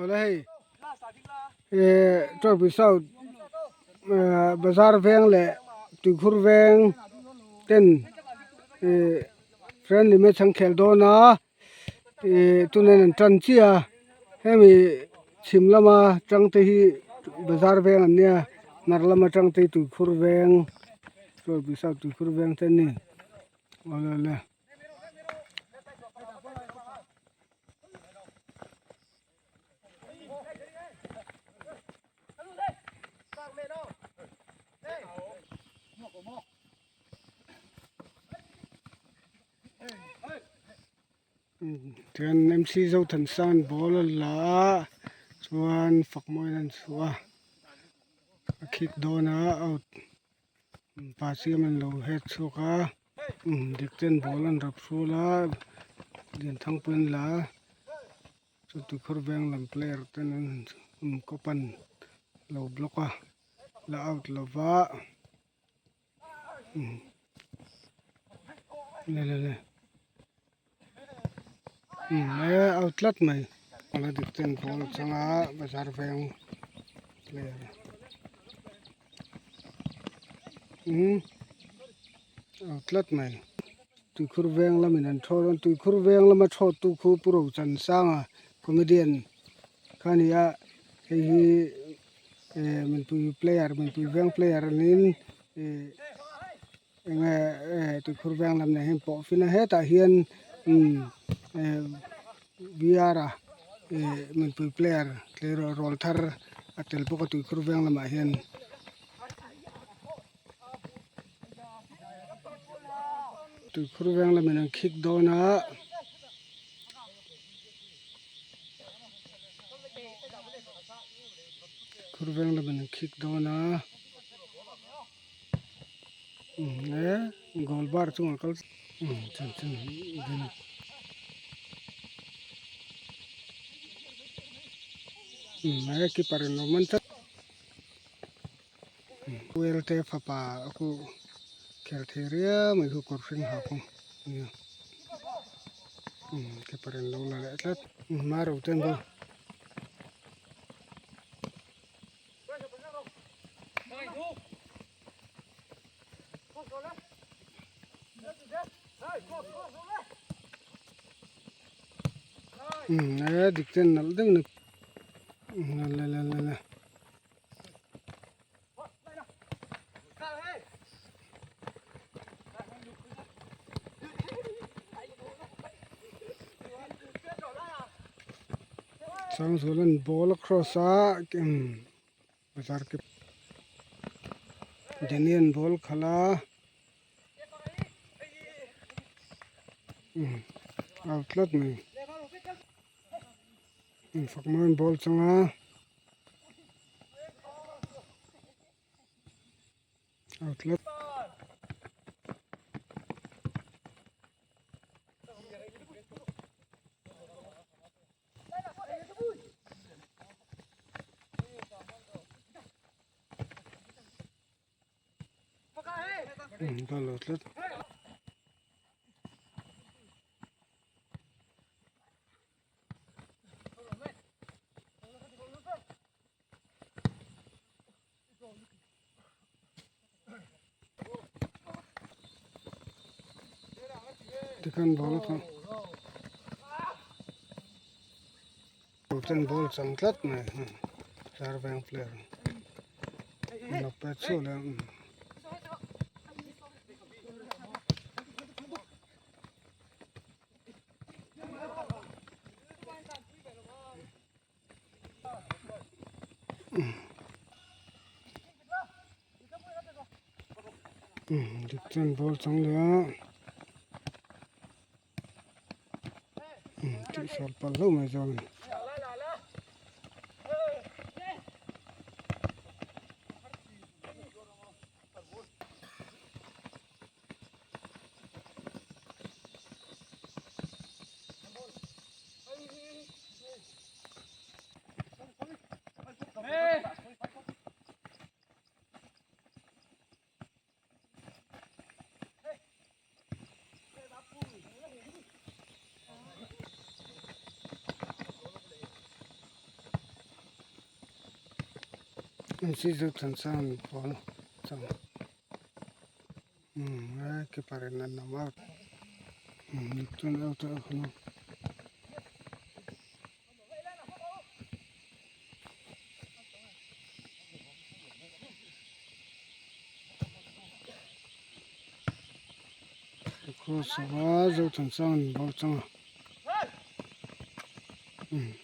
Awle hei eh Trophy South eh bazar veng leh tuikhur veng ten eh friendly match an khel dawn a eh tunin an tan chiah a hemi chhim lama tang te hi bazar veng an nia hmar lama tang te hi tuikhur veng Trophy South tuikhur veng te an ni awle awle. Chuan MC Zothansan ball a la a chuan Fakmawiin an chhuah a a khik dawn a out pa chiam an lo het chhuak a dik ten ball an rap hrual a Lianthangpui an la a chu tuikhur veng lam player ten an kawp an lo block a la out lova le le le out tlat mai a dik ten ball changa bazar veng player out tlat mai tuikhur veng lamin an thaw dawn tuikhur veng lama thaw tu khu pu Rochansanga comedian kha a ni a hei hi. Eh mipui player mipui veng player niin ih enge eh tuikhur veng lam nen hian pawh fin a hetah hian umm eh VR a ih mipui player tleirawl rawl thar a tel bawk a tuikhur veng lamah hian. Tuikhur veng lamin an khik dawn a. Tuikhur veng lamin an khik dawn a. Umm e goal bar chungah kal umm chan chan din. Umm e keeper in lo man tlat. Uelte fapa a ku khel thei riau mai khu kawr hring ha khu nia keeper in lo la leh tlat hma ro ten chu e dik ten nalh deuh ni la la la la. Sangzuala'n ball a cross a bazar ke Daniel ball khalh a out tlat mai Fakmawiin ball chang a. Outlet. Ball outlet. Tikhan ball a thawh ten ball chang tlat mai car veng player an lo pet chhuah leh a. Dik chuan ball chang leh a tihsual palh hlauh mai zawng a ni. MC Zothansang pawl chang umm he keeper in a nam a umm chuan out a awm a. Cross a Zothansang an ball chang a umm.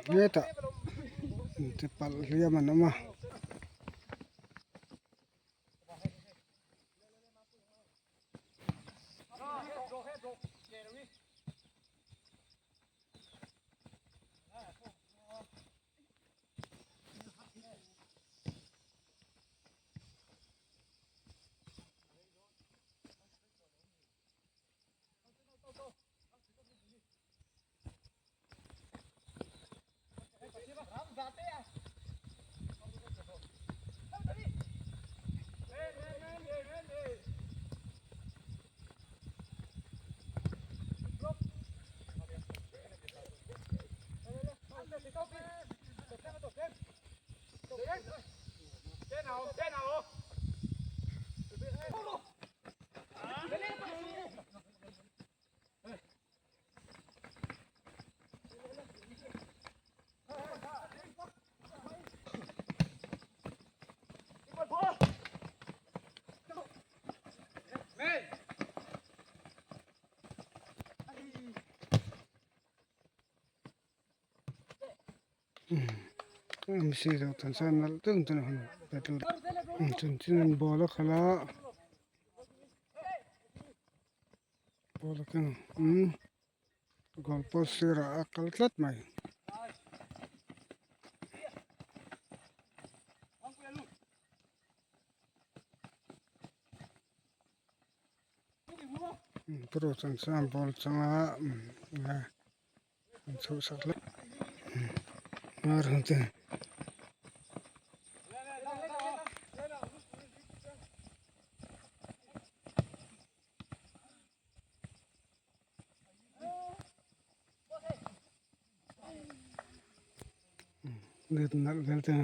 Hetah inti palh hliam an awm a. MC Zothansanga nalh deuh chuan a han battle chanchin an ball a khalh a ball a keng umm goal post sirah a kal tlat mai. Pu Zothansanga ball changa an chhoh sak hlek mar ang te. Let nalh vel te.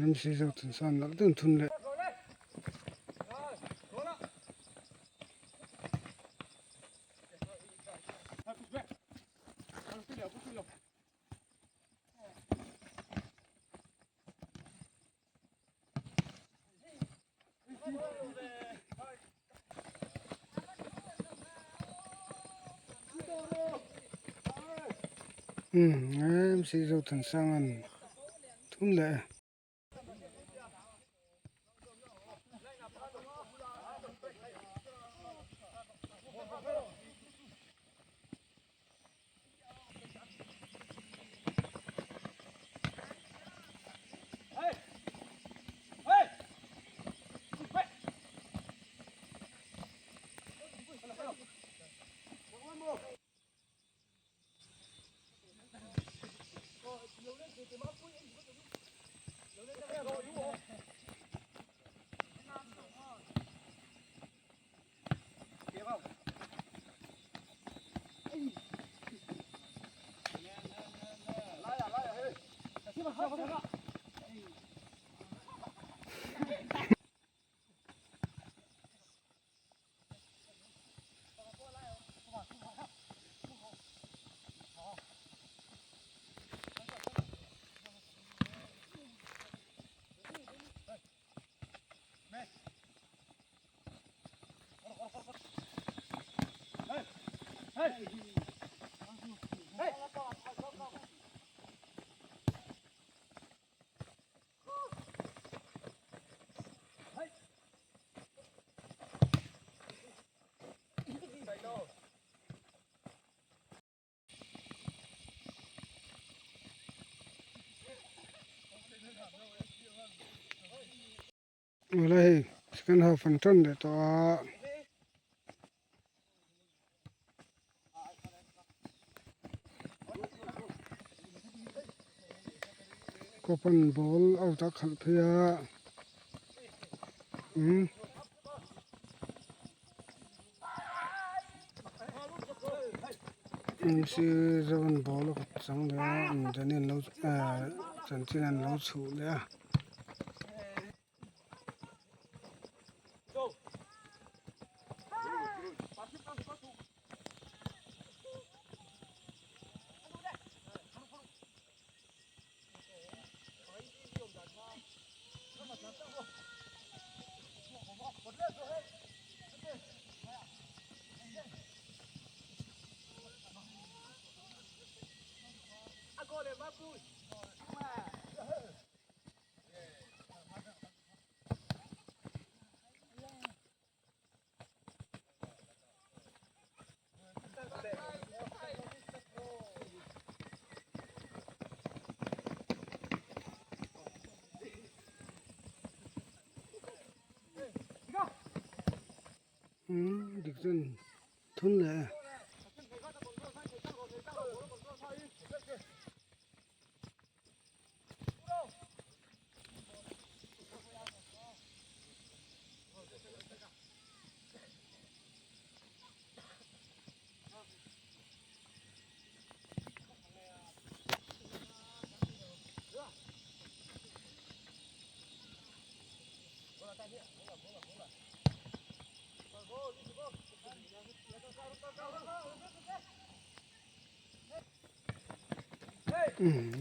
MC Zothansanga nalh deuh thun leh. Umm MC Zothansanga thun leh e. Awle hei second half an tan leh tawh a. Copan ball out a khalh phei a umm. Mc zawn ball a kut chang leh a Daniel lo ehh chanchin an lo chhuh leh a. Umm dik chuan thun leh e.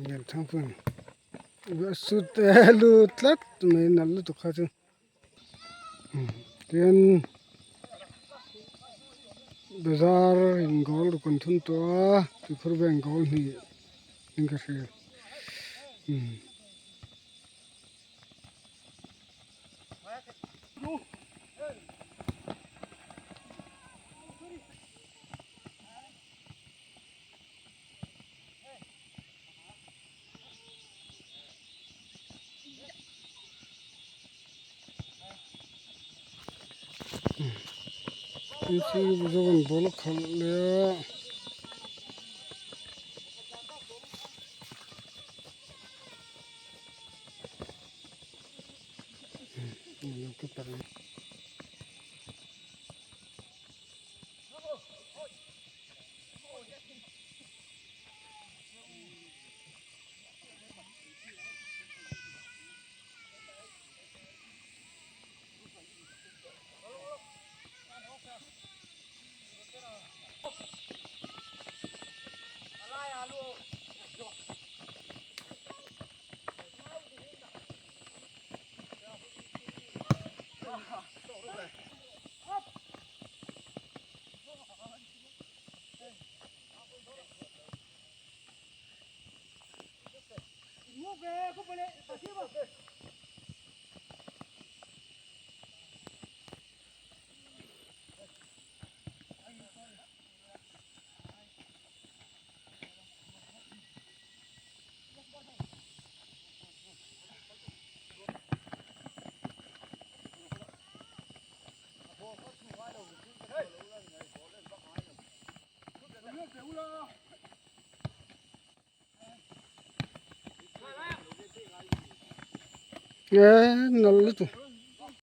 Lianthangpui a sut lu tlat mai nalh lutuk kha chu tihian bazar in goal kan thun tawh a tuikhur vel goal hnih in ka hria. Zawn ball a khalh leh a. E nalh lutuk.